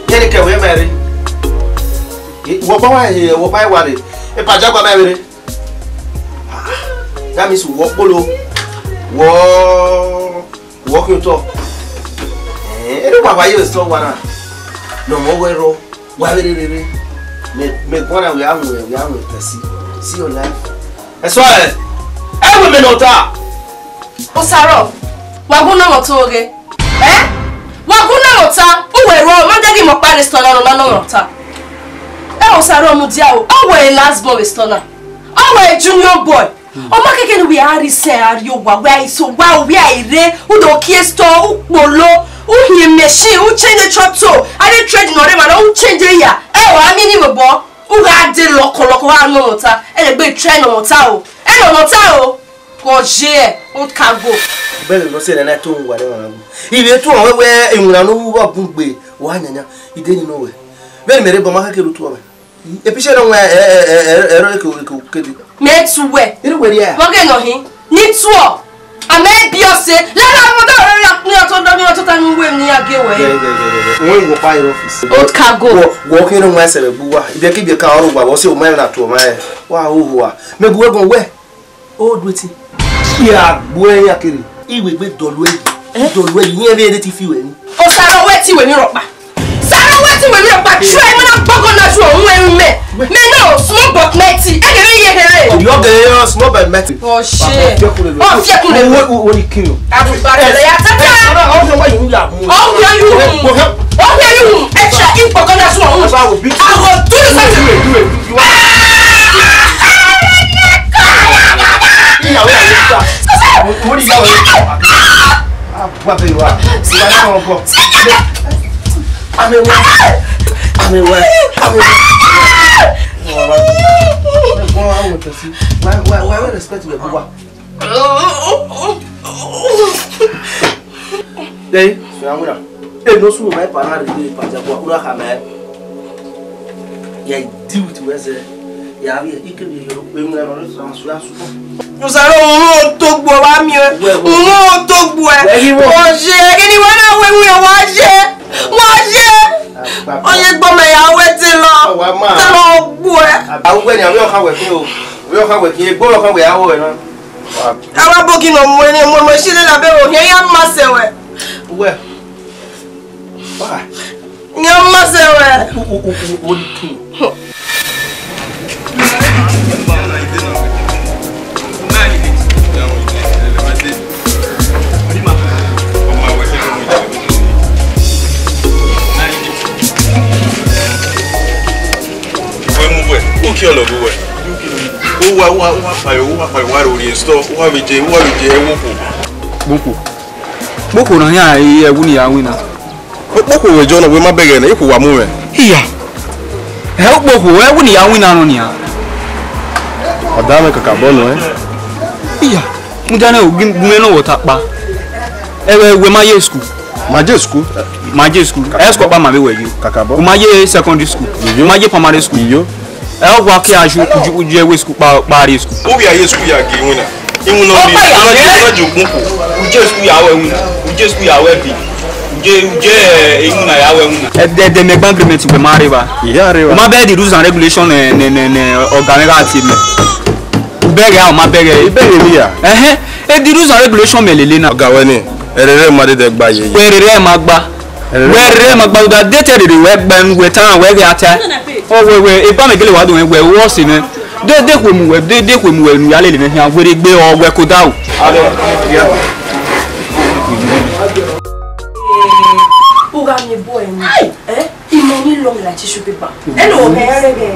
Yẹn ni kẹwẹ ma rre. Wọ kpa wa he, wọ kpa wa rre. E pa ja gba ma rre. That means wọ kpolo. Wọ, wọ kí o tọ. Eh, ere wa wa ye so wa na. No mo wẹ rọ. Wa vbe rere. Me, me guan na we a we a we tesi. See your life. Ẹsọ ẹ. Ẹ wẹ mẹ nọ ta. Osaro, wa gu na mọ to ghe. Eh? Wa gu na mọ ta. U wẹ ro, ma de ghi mọ kpa restaurant na no na mọ ta. Eh, Osaro, mudia o. Ọ wẹ last born restaurant. Ọ wẹ junior boy. Ọ ma keke ne uwẹ a rhie isẹn a rrie owa, wẹ a i so owa, wẹ a i rre, u do kie store, u kpolo, u hiẹn machine, u change tractor, a rhie trade ne ọ rre emwa na, u change ya. Ẹ o, a miẹn ni vbe obọ, u gha de lọkọ lọkọ, u gha nọ ọmọta, ẹ lẹ gbe try nọ ọmọta o. Ẹ nọ ọmọta o, kọ ye ẹ, u ka go. Bẹghe ne ọ sẹ ne a na to uwa ne emwa na gu. I vbe tuẹn wẹ wẹ iwinna ne u vbe bun gbe, wa yanyan, I de ni nọ wẹ. Vbene mẹ rre obọ, ma keke ru tuẹ mwẹ. Epiche na wẹ ẹrọ eke eke kede. Mẹ tu wẹ. Iri wẹ ria. Wọ́n gẹ̀ nọ hin. Ní tuọ. Àmọ́ ẹ bí ọ̀sẹ̀. Lára àwọn ọ̀dọ́ rẹ̀ rà ní ọ̀tọ̀ ọ̀dọ́ ní ọ̀tọ̀ tánú wẹ̀ ní agé wẹ̀. Wọ́n wọ pa ẹ̀rọ ọ́fíìsì. Old cargo. Wọ́n kí ló ń wá ẹsẹ̀ rẹ̀ gbú wá. Ibi ẹ̀kí ibi ẹ̀ka ọ̀rọ̀ wà wọ́n sí òun máa ń rà tó ọ̀ma ẹ̀. Wá òhò wa. Mẹ gu wẹ gan wẹ. Old wetin? Kí a gbọ́ ẹ ya kere. Iwe gbe dọlu ẹ. Dọlu ẹ, yẹn vbe ere ti fi wẹ ni. Osaro wẹ ti wẹ ni rọkpa. Saro wẹ ti wẹ ni rọkpa. Try mana gbọgọ na ju ohun ẹrun mẹ. Mẹ no small but mighty. Ẹ gẹrẹ iye here. Yọ gẹrẹ small but mighty. Oh shit. Oh, fiẹkun le. Wo wo ni kiyo. Abuba le ya tata. Ọ̀rọ̀ ọ̀rọ̀ wa yun ya mu. Oh, where you? Oh, where you? Ẹ ṣe igbọgọ na ju ohun. Awo big. Awo do something. Ìyàwó ìyàwó ìgbà. Mo ní ìyàwó ìgbà. Àbúrò àbẹ̀yẹ̀ wa. Ìwà náà wọ́n kọ́. Àmì wá. Àmì wá. Àmì wá. Wọ́n wá wọ́n tẹ̀sí. Why why why respect your baba? Hey, so I'm gonna. Hey, no sunu mai para de pa ja kwa una kama. Ya deal with wese. Ya bi ike bi yo pe mu na no so so so. Musaro, unu otogbo wa miẹn. Wẹ, wẹ. Unu otogbo ẹ. Wẹ ghi wọ. Ọ ye, kini wẹ na wẹ wẹ wa ye. Wa ye. Ọ ye gbọmọ ya wẹ te lọ. Wa ma. Te lọ gbo ẹ. Awẹ ni, awẹ ọkha wẹ khin o. Awẹ ọkha wẹ khin, egbe ọkha wẹ a ho ẹ na. Awa bogi nọ mu ẹre, mu mu ẹre si lele abẹ vbe ohiẹn, iran ma sẹ wẹ. Wẹ. Why? Iran ma sẹ wẹ. U, u, u, u, u, u, Wẹ mu wẹ, u ki ọlọ vbe wẹ. U wa, u wa, u wa kpayo, u wa kpayo, u wa rhie store, u wa vbe je, u wa vbe je ẹwu okhuo. Kpokpo. Kpokpo na hia ẹwu ne I ya winna. Okpokpo wẹ John, wẹ ma bẹghe nẹ, ikhuo wa mu mwẹ. Iya. Ẹ okpokpo, ẹwu ne I ya winna nọ nian. Ọ da mwẹ kakabọ nọ ẹ. Iya. Mudia nẹ, gu mwẹ nọ wẹ ọta kpa. Ẹ wẹ, wẹ ma ye school. Ma je school. Ma je school. Ẹ school kpa ma vbe wẹ yo. Kakabọ. U ma ye secondary school. Iyo. U ma ye primary school. Iyo. Ẹ ọ wa ke a ju ju ju ẹwe school kpa kpa re school. U vbe a ye school ya gie iwinna. Iwinna ọ ni, ọkpa ya u na je, u na je ogbunfo. U je school ya wẹ iwinna. U je school ya wẹ bi. U je, u je, eh, iwinna ya wẹ iwinna. Ẹdẹ, ẹdẹ mẹ gba agreement wẹ ma rre evba. Iya rre evba. U ma bẹghe the rules and regulation ne, ne, ne, ne ọga mwẹ gha tie mẹ. U bẹghe a, u ma bẹghe. I bẹghe emwi ya. Ẹhẹn, e the rules and regulation mẹ lele na. Ọga wẹ ni, ẹrẹrẹ ma dede gba ye. Wẹ rere ma gba. Wẹ rere ma gba, u da de te rere wẹ gba enu wẹ ta, wẹ ghe a ta. Ọ wẹ, wẹ, eba mẹ gele wa do wẹ, wẹ, wọ se mẹ. De, de khuemu wẹ, de, de khuemu wẹ nu ya lele mẹ hian, were gbe ọ wẹ koda o. U gha miẹn ebo ẹre ni, eh? Imọ ni lọ mẹ la tissue paper. Ẹ lọ mẹ rẹ gẹ.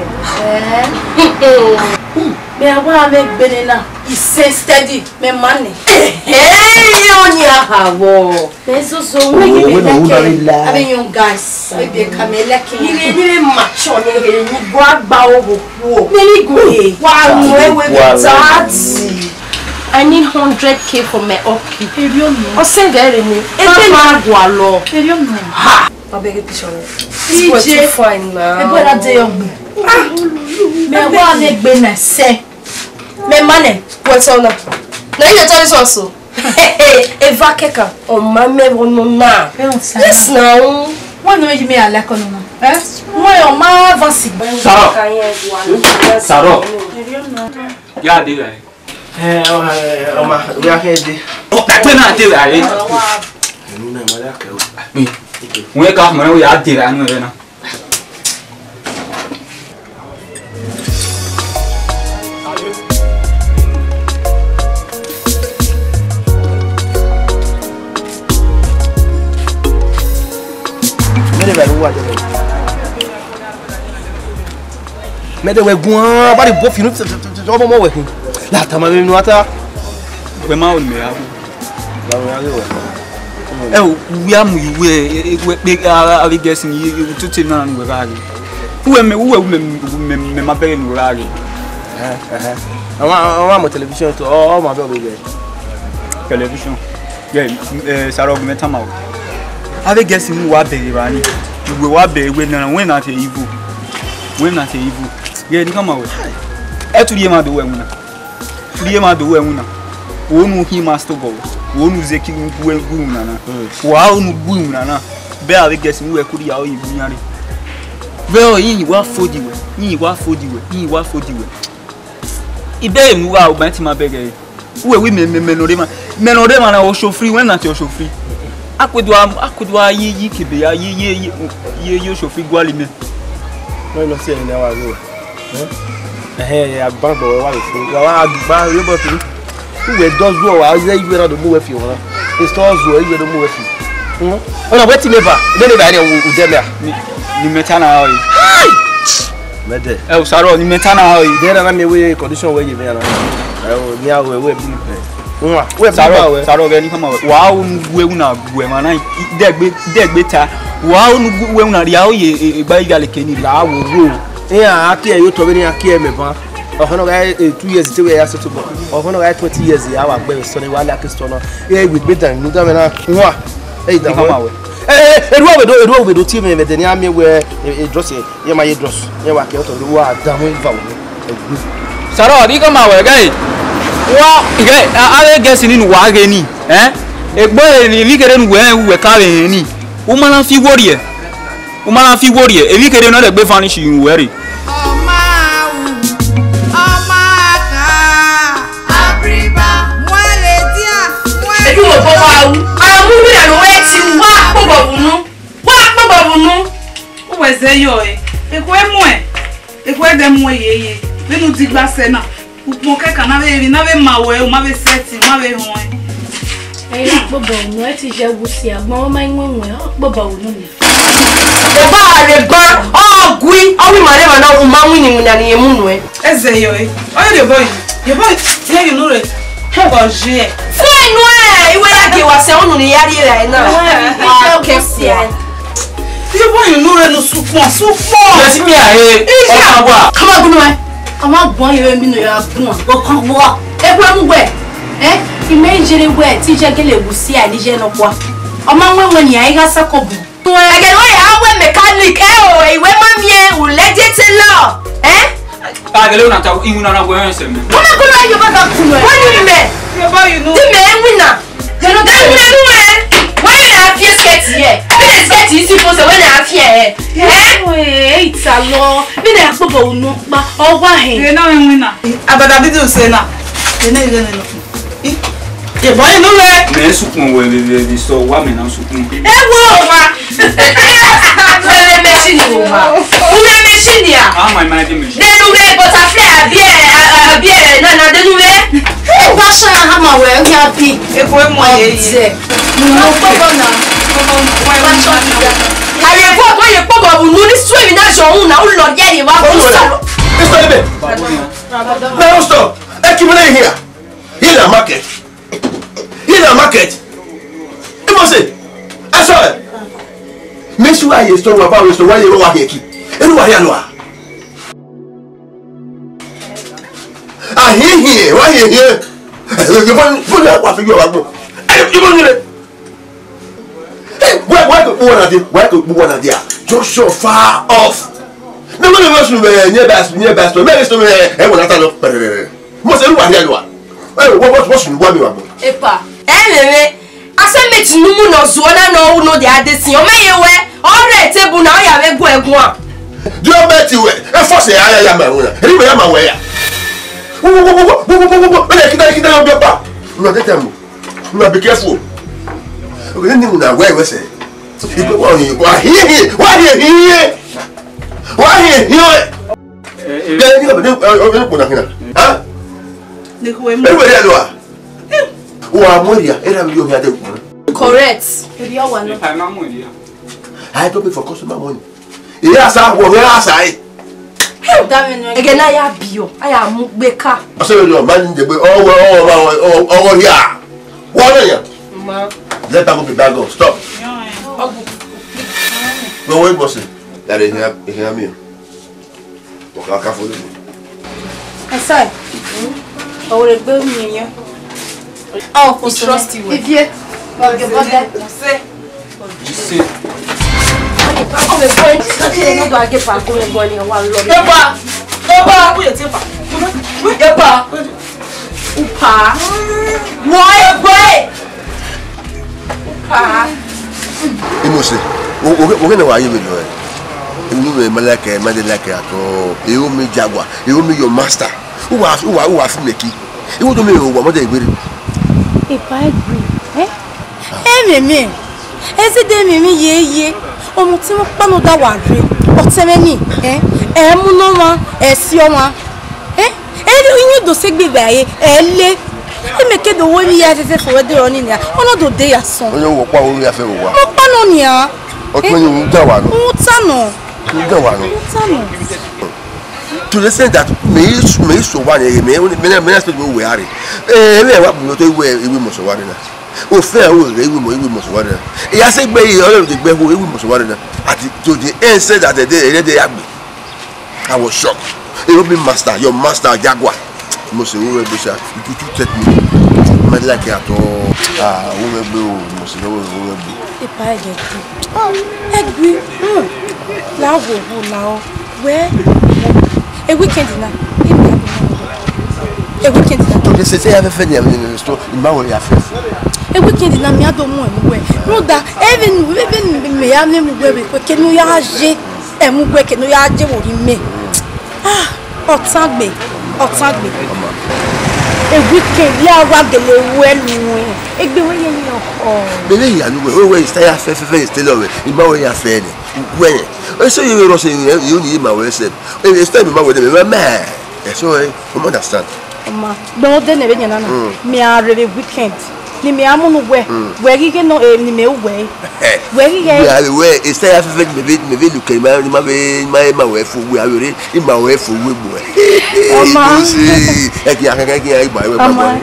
Mẹ wa mẹ gbene na. I say steady, mẹ ma nẹ. Ehe, iye ọni a ha vbọ. Mẹ zozo, Oh, wẹ we don't know that we lie. Abi young guys, maybe I can like him. Ni re, ni re mature, ni re ni gua gba owo kuo. Ni ni gua. Wa mu ewe Wa mu. thirty. I need hundred K for my upkeep. Ọ send ẹre ni. Ebe ma gua lọ. Ha. Ma beg you, picture me. This boy too fine now. Ebo na de yọ gbe. Ah, mẹ wa ne gbe na sẹ. Mẹ ma nẹ, wẹ sọ na. Na you dey tell this one so. Eva kẹkan, ọ ma mẹ vọ nọ na. Yes now. Wọ́n ní méjì mi àlẹ́ kan nínú. Ẹ́ wọ́n yọ máa vọ́n sí. Sarọ. Sarọ. Ya de ra. Ẹ, ọ, ẹ, ọma, wẹ a kẹ de. Ọ, ẹgbẹ́ náà de ra rẹ. Ẹnu náà, ma ya kẹ o. Wọ́n ka mọ̀ ẹ́, wọ́n yà á de ra nù ẹ̀ náà. Mẹ de vbe ru wa jẹ. Mẹ de wẹ guan, ba de bo fi nu, ọmọ mọ wẹ hin. La tama vbe nu ata. Wẹ ma ru mẹ ra. Ba wẹ a ghe wẹ. Ẹ o, uwẹ a mu yi uwẹ, uwẹ kpe avbe guest ni, utoto na ne uwẹ gha ghe. Uwẹ mẹ, uwẹ mẹ, mẹ, mẹ ma bẹghe ne uwẹ gha ghe. Ẹhẹn, ẹhẹn. Ọmwa, ọmwa mọ television to, ọ, ọ ma bẹ ọvbe ghe. Television. Yeah, eh, Sarọ, gu mẹ tama o. Avbe guest ni wa bẹghe evba ni. Uwẹ wa bẹghe wẹ na, wẹ na te evil. Wẹ na te evil. Yeah, ni kama wẹ. Ẹ tu rhie ma do wẹ wuna. Rhie ma do wẹ wuna. Wo nu hi ma stobọ. Wo nu zeki gu gu wuna na. Wa nu gu wuna na. Bẹ avbe guest ni wẹ kuri ya o yi gu yan re. Vẹ ọ yi wa fodi wẹ. Yi wa fodi wẹ. Yi wa fodi wẹ. Ibe emu gha, ọgban ti ma bẹghe. Uwẹ wi mẹ, mẹ, mẹ nọ rre ma, mẹ nọ rre ma na, oshofri, wẹ na te oshofri. Akuedu a, akuedu a ye, ye kebe ya, ye, ye, ye, ye, ye oshofri guali mẹ. Wẹ nọ si ẹyin na wa ru. Ẹhẹn, ya gban gbọ wẹ wa rẹ fo. Wa, wa gba rre bọ fo. Uwẹ dọ zuọ wa, ye iwẹ na do mu wẹ fi wọn. Esọ zuọ, iwẹ do mu wẹ fi. Ọna wẹ ti mẹ ba, de ne ba ne u, u dẹ mẹ a. Ni, ni mẹ ta na ọ yi. Mẹ dẹ. Ẹ, u Sarọ, ni mẹ ta na ọ yi. Dẹ na na mi we condition wẹ ye mẹ na. Ẹ o, ni a wẹ, wẹ bi ni pẹ. Nwa, wẹ bi Sarọ, ba wẹ. Sarọ, ghẹ ni kama wẹ. Wa o nu gu ewu na gu ẹ ma na, dẹgbe, dẹgbe ta. Wa o nu gu ewu na ria o ye, e, e, gba iga leke ni la wo wo. Iran a ki ẹ yo tọ vbene iran ki ẹ mẹ ban. Ọhọ na gha, eh, two years te wẹ ya settle bọ. Ọhọ na gha twenty years ya wa gbe sọ ne wa la ke sọ na. E we gbe dan nu da mẹ na. Nwa. E da Ni kama wẹ. Wẹ. Eh, eh, eru obedo, eru obedo tie mẹ mẹ de ni a mi wẹ, eh, eh, dress, eh, ye ma ye dress. Ye wa ke ọtọ wa da mu va wẹ. Egbe. Sarọ, ni kama wẹ, guy. Wa, ghẹ, a, avbe guest ni ne uwa ghe ni, eh? Egbe emwi kherhe ne uwẹ rẹn, uwẹ ka vbe rẹn ni. U ma na fi igho rriẹ. U ma na fi igho rriẹ. Emwi kherhe ne ọ rhie egbe vanish ru uwẹ rre. Ọ ma ru, ọ ma kha, abriba, muẹn ladian, muẹn. Ebi wo koko awu. Awu mi na no wẹ ti wa kpobọ vbe unu. Wa kpobọ vbe unu. Uwẹ zẹ yọ ẹre. Ekhue muẹn. Ekhue dẹ muẹn yeye. Vbene u digba sẹ na. Ukpọn kẹkan na vbe emwi na vbe ma wẹ, u ma vbe sẹtin, u ma vbe họn ẹn. Ẹ i na kpobọ unu, ẹ ti ye wu si agbọn, ọ ma i winwin, ọ kpobọ unu nia. Eba rre ban, ọ gui, ọ wi ma rre emwa na, u ma winna iwinna ne irẹn mu nuẹn. Ẹzẹ yọ ẹre. Ọ ye rhie obọ yi, rhie obọ yi, rhie unu rre. Ọ ye ẹre. Fo enu ẹ, iwẹ ya gie wa sẹ unu ne I ya rrie rae na. Wa kẹ fua. Rhie obọ yi unu rre ne u sukpọn, sukpọn. Yes, me, I hear. Iya. Ọ ma wa. Kama gunu ẹ. Ọ ma guan yevbe emwi ne ọ ya guan, ọ kan wa. Ẹ wẹ mu wẹ, ẹ, I ma ye rre wẹ, te I ye gele wu si a ne I ye nọkhua. Ọ ma wẹ wẹ nian, I gha sa kobọ. Ẹghẹ ne ọ ya wẹ mechanic, ẹ o, iwẹ ma miẹn, u lẹ die te lọ, ẹ? A gele na ta, iwinna na wẹ ẹsẹ mẹ. Ọ ma kunu ayo ba ka kunu ẹ. Wẹ ni mẹ. Di mẹ iwinna. Dẹnu dẹnu dẹnu ẹ. Wẹ ni a fi skirt yẹ. Bi skirt yi si po se wẹ ni a fi ẹ. Ẹ? Ẹ, ita lọ. Bi na kpobọ unu kpa. Ọ wa hẹn. Ẹ na wẹ iwinna. Abada bi di u se na. Ẹ na ire nẹ. Ebọ inu rẹ. Mẹ sukun wẹ vbe vbe vbe sọ wa mẹ na sukun. Ẹ wo wa. Wẹ machine wo wa. Wẹ machine ya. How am I managing machine? Dẹnu wẹ butterfly abi ẹ, abi ẹ na na dẹnu wẹ. Ẹ wa sọ na ha ma wẹ ya bi. Ebo emu ye ye. Ọtẹ. Mo kpọkọ na. Aye fo ko ye kpọkọ bu nu ni suemi na jọ un na u lọ ye ye wa bu sa. It's not a bit. No, stop. Ẹ kí mi lẹ́yìn here. Here na market. Here na market. Ẹ mọ̀ sí. Ẹ sọ ẹ. Mi sọ wa ye store wa ba we store wa ye wa here ki. Ẹ wa here lọ. Ahihiẹ, wa hiehie. Ẹ, ẹ, ẹ, fún, fún wa fi yọ wa gbọ. Ẹ, ẹ, ẹ, ẹ, Hey, where, where to put one idea? Where to put one idea? Joshua far off. No, no, no, no, no, nearby, nearby store. Many store, eh, eh, one after no. Mo se lu wa ni aluwa. Eh, what, what, what should you want me about? Epa. Eh, me, me. Ase me ti numu no zuo na no, no, the other thing. O me ye we. All right, table na, ya we go egun a. Do you bet you we? E force ya, ya, ya, ma wona. Ri me ya ma we ya. Wo, wo, wo. Me le kida, kida yo bi pa. No, that time. Una be careful. Oge ni una wẹ wẹ sẹ. Ipe wa hin, wa hin hin, wa hin hin. Wa hin hin. Eh, eh. Gẹ ni ọbẹ ni ọbẹ ni kpọna hin na. Ha? Ne khuwe mu. Eri wẹ ya lo a. Wa mu ria, era mi yo hin ade kpọna. Correct. Eri ọwa no. Ipa ma mu ria. I don't pay for customer money. Iya sa, wo ya sa e. Ẹgẹ na ya biọ, a ya mu gbe ka. Ọsẹ yọ, ma ni degbe, ọwọ, ọwọ, ọwọ, ọwọ, ọwọ hia. Wọ ne ya. Ma. Let that go be bad go. Stop. No way, boss. That is here, here me. Waka ka fo. Asai. Ọwọ gbe mi yan. Oh, for trust you. Ivie. Wọ gẹ bọdẹ. Jise. Epa! Epa! Epa! Upa! Wọ egbe! Upa! Imose, wo ghe ne wa ye vbe nọ ẹ? Unu mwẹ ma like ẹ, ma de like ẹ at all. Ero mi Jaguar, ero mi your master. Uwa, uwa, uwa fi mẹ ki. Iwo do mi ro wa mọ de were. Epa egbe, eh? Ememe, ẹzẹdẹ ememe yeye, ọmọ tí wọ́n pọ́n ló dá wà rè, ọ̀tẹ̀mẹ́ ni, ẹ mú náà wá, ẹ sí ọmọ, ẹ ẹ ní yín dò sí gbígbà yé, ẹ lé, ẹ mẹ kéde owó mi yá fẹfẹ fọwọ́ dé ọ̀ní ni, ọ̀nà dò dé yà sàn. Onye wọ pa owó ya fẹ́ wò wá. Mo pa náà nìyà. Ọtún ẹni òun dà wà nù. Òun tà nà. Òun dà wà nù. Òun tà nà. To the extent that me, me so one, me, me, me, me, expect we are. Eh, me wa bu to we, we must worry na. O fe o re, we mo, we must worry na. E ya se gbe yi, o de gbe ho, we must worry na. At the, to the end said that the day, the day agbe. I was shocked. You be master, your master Jaguar. Mo se wo be sha, you too, too take me. Me like it at all. Ah, wo be o, mo se wo, wo be. Epa ẹgẹ tu. Ẹgbi. La wo wo la o. Wẹ. E weekend na. E weekend na. Ese te ya fẹfẹ ni, ẹ, ni, ni, ni, ni, ima wẹ ya fẹfẹ. E weekend na mia do mu ẹmu wẹ. Rhunmwuda, ẹvbo ni, ẹvbo ni mẹ ya miẹn mu wẹ vbe kene u ya ye, ẹmu wẹ kene u ya ye vbe orhiọn mẹ. Ah, ọtangbe, ọtangbe. E weekend ya wa gele wẹ nuẹn. Egbe wẹ ye ni ọkọ. Bele ya nu wẹ, wẹ, wẹ, esta ya fẹfẹ, fẹ, esta lọ wẹ. Ima wẹ ya fẹ ni. Wẹ. Eso ye vbe rọ se, yo ni ima wẹ se. E, esta ima wẹ de, mẹ, mẹ. Eso, eh, you understand? Ọma, gbẹn odẹ ne vbe yan nana. Mm. Mẹ a rre vbe weekend. Ni mẹ a mu unu wẹ. Mm. Wẹ ghi ghe nọ, eh, ni mẹ u wẹ. Eh. Wẹ ghi ghe. Wẹ a rre wẹ, esta ya fẹfẹ ni mẹ vbe, mẹ vbe lukẹ, ma, ma vbe, ma, ma wẹ fo wẹ, a vbe re, ima wẹ fo wẹ gbo. Ọma. Ibo si, ẹ kí a, ẹ kí a, igba, igba, igba, igba, igba. Ọma.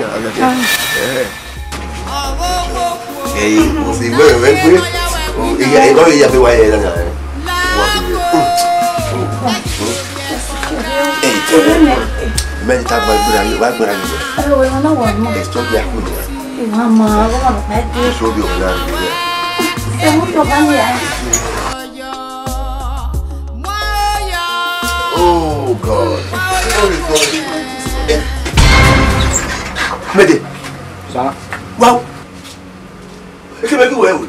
Eh. Ẹyin, mo fi wẹ, wẹ, wẹ. Iya, ẹ, ọ, iya, fi wa yẹ, na, na, ẹ. Wa fi wẹ. Ẹ, ẹ, ẹ, mẹ ni ta gba gbera yẹ, wa gbera yẹ. Ẹ, wẹ, na wa mọ. Ẹ, stop ya, kú ni. Ẹ, wa ma, wa ma, ẹ, ẹ. Stop ya, kú ni. Ẹ, mo yọ ba ni ya. Oh, God. Sorry, sorry. Ẹ. Mede. Sir. Wow. Eke mẹ ghi wẹ ẹre.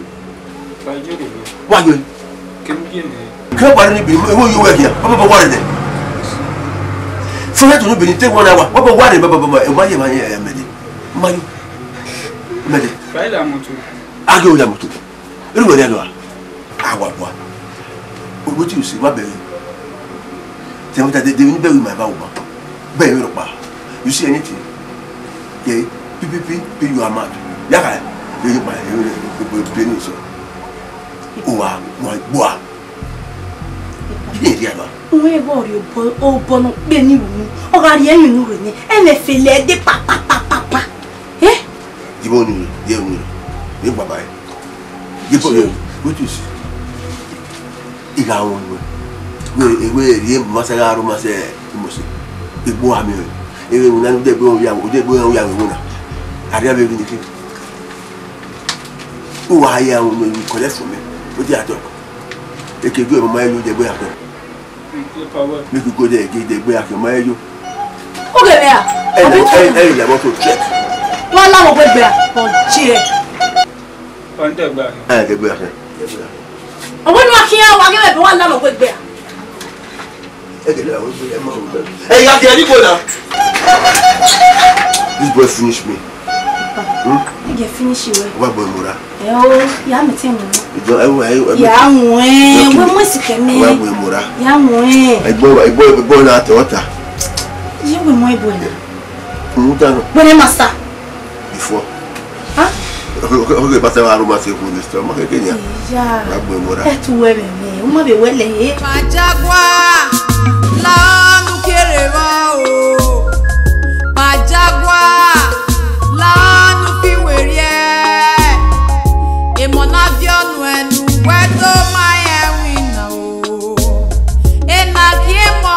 Wa yo. Kẹ wa rre ni bi, ewo yo wẹ khian. Baba, baba, wa rre nẹ. Fẹrẹ to ni bi ni te wan na wa. Baba, wa rre, baba, baba. E ma ye, ma ye, e mẹ de. Ma yo. Mẹ de. Fa ila moto. A ghe oya moto. Ere wẹ rre nọ a? A wa bua. Wetin you say? Wa bẹghe. Tell me that they, they will bear with my vow. Bear with my. You see anything? Okay? P P P, P, you are mad. Ya ka. You are mad. You are mad. Uwa, uwa, uwa. Ye dia ba. Uwe bo ri obo, obo no pe ni wu. O ga ri ẹyin nu rre ni. E me fele de pa, pa, pa, pa, pa. Eh? Ibo ni, ye ni. Ye baba. Ye bo, ye. What is? I gha wọn wẹ, wẹ, wẹ rhie ma sẹ gha ru ma sẹ Imosi. Egbe uwa miẹn, ẹvbo na, u de gbe ya, u de gbe ya vbe ẹvbo na. Arria vbe ghi ni khin. Uwa ya wọn wẹ, you collect from me. Wetin I talk? Eke ju ẹmọ ma yo, u de gbe ya khin. Make you go there again, u de gbe ya khin, ma yo. Oghẹ mẹ a? Ẹ, ẹ, ẹ, I want to check. Wa la wọn wẹ gbe a, ọ jẹ. Ọni tẹ gbe akhin. Ẹ, tẹ gbe akhin. Tẹ gbe akhin. Ọwọ́ ni wa khian wa gẹ́gẹ́ bí wa lánàá wẹ gbe a. Ẹ, gẹ̀lẹ́ àwọn ọmọ ẹ máa ń bẹ̀rù. Ẹ, ya kẹ ẹni kò náà. This boy finish me. Hmm? Ẹ jẹ́ finish wẹ. Wá bọ̀ ìmúra. Ẹ o, ya mi ti mu. Ìjọ, ẹ wọ, ẹ wọ, ẹ wọ. Ya wọ ẹ, wẹ mú èsì kẹ mi. Wá bọ̀ ìmúra. Ya wọ ẹ. Ẹ gbọ́, ẹ gbọ́, ẹ gbọ́ náà tẹ ọ̀tá. Yẹ wẹ mọ ìbò ẹ̀. Mú dànù. Wẹ́rẹ́ màsà. Before. Huh? Okay, but I don't want to say this. I'm okay, Kenya. Yeah. Wá bọ̀ ìmúra. Ẹ tu wẹ mẹ mẹ, o ma be wẹ lẹ ye. Pajagua, lanu kere wa o. Pajagua, lanu fi weriẹ. Emọ na viọ nu ẹnu, wẹ do ma ẹwin na o. Ena gie mọ,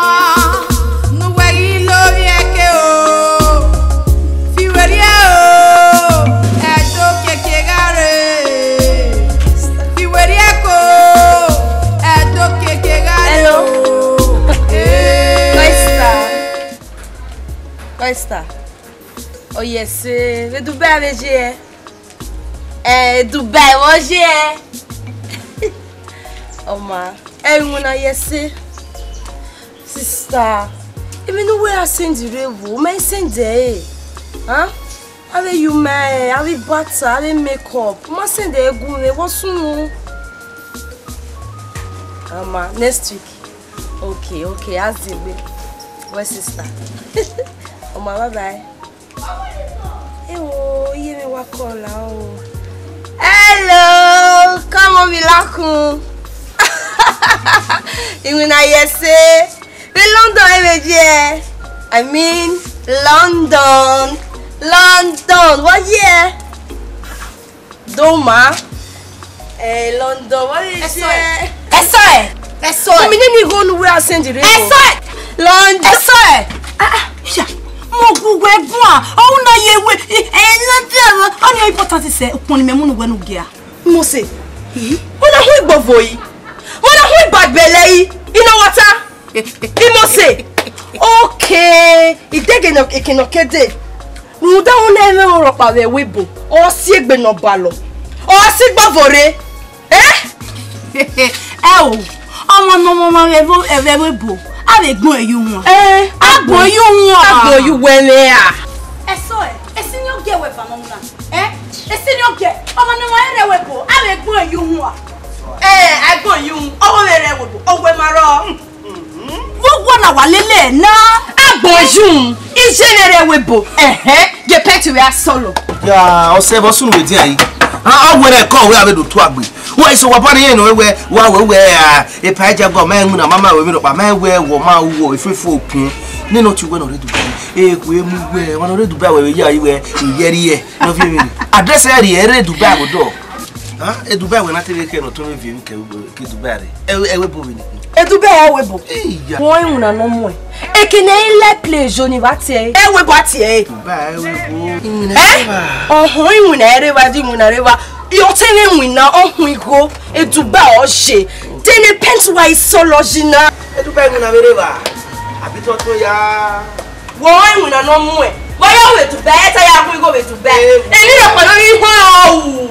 nu wẹ ghi lo vbiẹ ke o. Fi weriẹ o, ẹdo keke gha re. Fi weriẹ ko, ẹdo keke gha re o. Hello. Ee. Oyster. Oyster. Oyese, vbe Dubai vbe je ẹ? Eh, Dubai vbe ọ je ẹ? Ọ ma, ẹ i winna Oyese. Sister, emwi ne uwẹ ra send rre vbo, ma i send ẹre. Huh? Avbe yuma, avbe bata, avbe makeup, ma send ẹre gu mwẹ, vbọ sunu? Ọ ma, next week. Okay, okay, a zẹ egbe. Wẹ sister. Ọ ma, bye bye. Ewo, iye mwẹ wa call la o. Hello, come on, mi lakun. I winna Oyese. Vbe London ẹ vbe je ẹ? I mean, London. London, vbọ ye ẹ? Doma. Eh, London, vbọ ye ẹ? Ẹsọ ẹ. Ẹsọ ẹ. Ẹsọ ẹ. Mi nene igho ne uwẹ ra send rre o. Ẹsọ ẹ. London. Ẹsọ ẹ. Ah, ah, ya. Mo gu wẹ guan. Ọhun na ye we. Eh, eh, na dia ro. Ọni important sẹ, ukpọn ni mẹ mu ne uwẹ ne u gia. Mose. Wẹ na hu igbovo yi. Wẹ na hu igbagbẹlẹ yi. Inọwọta. Mose. Okay. Idege nọ, eke nọ kede. Rhunmwuda ọna, ẹmwẹ ọrọkpa vbe ẹvbo ebo, ọ si egbe ne ọ balọ, ọ si gbọvo rre. Eh? Ẹ o, ọmọ ne ọmọ ọmọ vbe ẹvbo, vbe ẹvbo ebo, a vbe gbẹn ẹre ye uhunmwu. Eh, a gbẹn ẹre ye uhunmwu. A gbẹn ẹre ye uwẹ mwẹ a. Ẹsọe, esi ni ọ gie wẹ eva nọ na. Eh? Esi ni ọ gie, ọmọ ne ọmọ rre ẹvbo ebo, a vbe gbẹn ẹre ye uhunmwu a. Eh, a gbẹn ẹre ye uhunmwu, ọmọ vbe rre ẹvbo ebo, ọ wẹ ma rrọọ. Vbe uwu na wa lele na? A gbẹn ẹre ye uhunmwu, iye ne rre ẹvbo ebo. Ẹhẹn, ye pẹnti vbe a sọlọ. Ya, ọsẹ vbe ọ sunu vbe edian yi. A, a wẹ ne ẹko wẹ a vbe do tu agbe. Wẹ iso wa bani yẹn nọ wẹ, wa wẹ wẹ a, epa ẹja gua, ma iwinna, ma ma wẹ emwirọkpa, ma wẹ wọ, ma wọ, efefo okun. Nene ọ tie wẹ ne ọ rre Dubai. E kue mu wẹ, wa ne ọ rre Dubai wẹ vbe ya yi wẹ, iyẹriyẹ, ne ọ viọ emwi. Address ẹre rre Dubai vbe odọ. Ah, e Dubai wẹ na te vbe kẹ ne ọ tọn vbe viọ emwi kẹ, ke Dubai rre. Ẹ, ẹvbo ebo vbe ni. E Dubai ẹvbo ebo. Iya. Wọ iwinna ne ọ muẹn. Eke ne I la play yo ni vbe a tie ẹre. Ẹvbo ebo a tie ẹre. Dubai ẹvbo ebo. Iwinna Eh? Rre evba. Ọhọn, iwinna rre evba, di iwinna rre evba. Yo te ne iwinna, ọhọn igho. E Dubai ọ ye. Te ne pẹnti wa i sọlọ yi na. E Dubai iwinna vbe rre evba. Abi tọ tọn ya. Wọ iwinna ne ọ muẹn. Wa ya vbe Dubai, ẹ ta ya gun igho vbe Dubai. Eh. Emwi rhọkpa ne ọ rhie họn ru.